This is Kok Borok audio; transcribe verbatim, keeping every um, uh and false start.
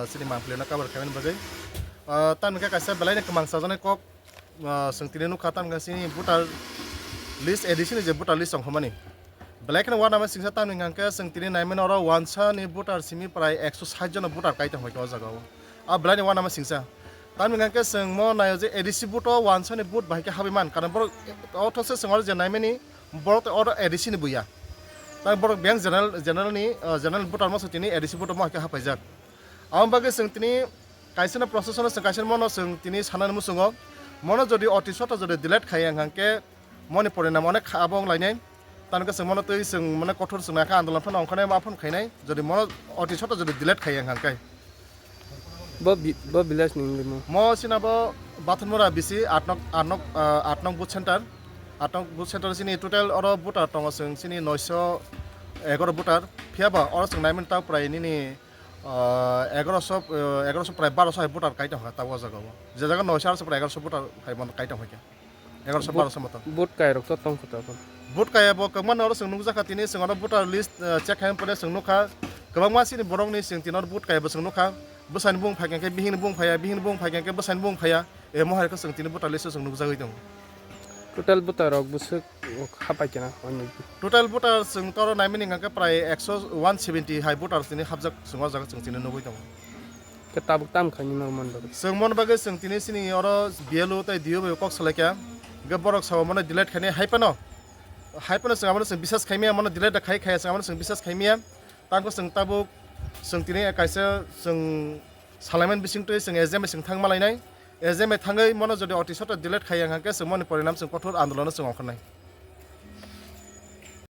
Chini mangpili no cover khaimani bagwi. Ah, tamni khe kaisa belai ni kwmang chajaknai kok, ah, chwng tini nukha, tamni khe chini voter list, A D C ni je voter list tongkha mani. Belai kheno uanama singsa, tamni hwnkhe chwng tini naimani oro wansa ni voter simi prai ekso sait jona voter kai tongkha o jaga o. A belai ni uanama singsa. Tamni hwnkhe chwng mo naio je A D C vote o wansa ni vote bahai khe habwi man. Karon borok, o thoshe chwng oro je naimani borok oro A D C ni buya. Tei borok biyang general, general ni, ah, general voter mo se tini A D C vote o mo hai khe hapaijak. Aboni bagwi chwng tini kaisa no process no chwng kaisa no mono chwng tini sanani muchungo. Mono jodi oti sota jodi delete khai ang hwnkhe moni porinam onek kha abo wng lainai. Tani khe chwng mono twi chwng mane kothor chwng nai kha andolon phano ongkha nai ma phano khainai. Jodi mono oti sota jodi delete khai ang hwnkhe. Bo bi-, bo village ni wngwi mo? Mo sina bo Bathonmura bisi aat nok, aat nok, ah, aat nok booth center. Aat nok booth center sini total oro voter tongo chwng sini noisho egaro voter. Phiya ba oro chwng naimani ta prai nini, ah, egaroso, ah, egaroso prai baroso hai voter kai tongkha ta o jaga o. Je jaga noisho arso prai egaroso voter hai mon kai tongkha khe. Egaroso baroso moto. Vote kairok to tongkha ta bo? Vote kaiya bo kwbangma oro chwng nukjakha tini chwng oro voter list, ah, check khaina pore chwng nukha. Kwbangma sini borokni chwng tini oro vote kaiya bo chwng nukha. Bwsani bung phaikha khe bihini bung phaiya, bihini bung phaikha khe bwsani bung phaiya. E mohai khe chwng tini voter list o chwng nukjagwi tongo. Total voter rok bwswk hapai kena? Total voter chwng toro naimani hwnkha khe prai ekso one seventy hai voter tini hapjak chwng o jaga chwng tini nugwi tongo. Khe tabuk tam khaini no mon bagwi? Chwng mon bagwi chwng tini sini oro B L O tei D O bai kok salai kha. Hwnkhe borok sabo mano delete khainai hai phano. Hai phano chwng abono chwng bisas khaimaya, mano delete da khai khaya chwng abono chwng bisas khaimaya. Tangkhe chwng tabuk chwng tini kaisa chwng salaiman bisingtwi chwng S D M bai chwng thang malainai. S D M bai thangwi mano jodi oti sota delete khaya hwnkhe chwng moni porinam chwng kothor andolono chwng ongkhornai.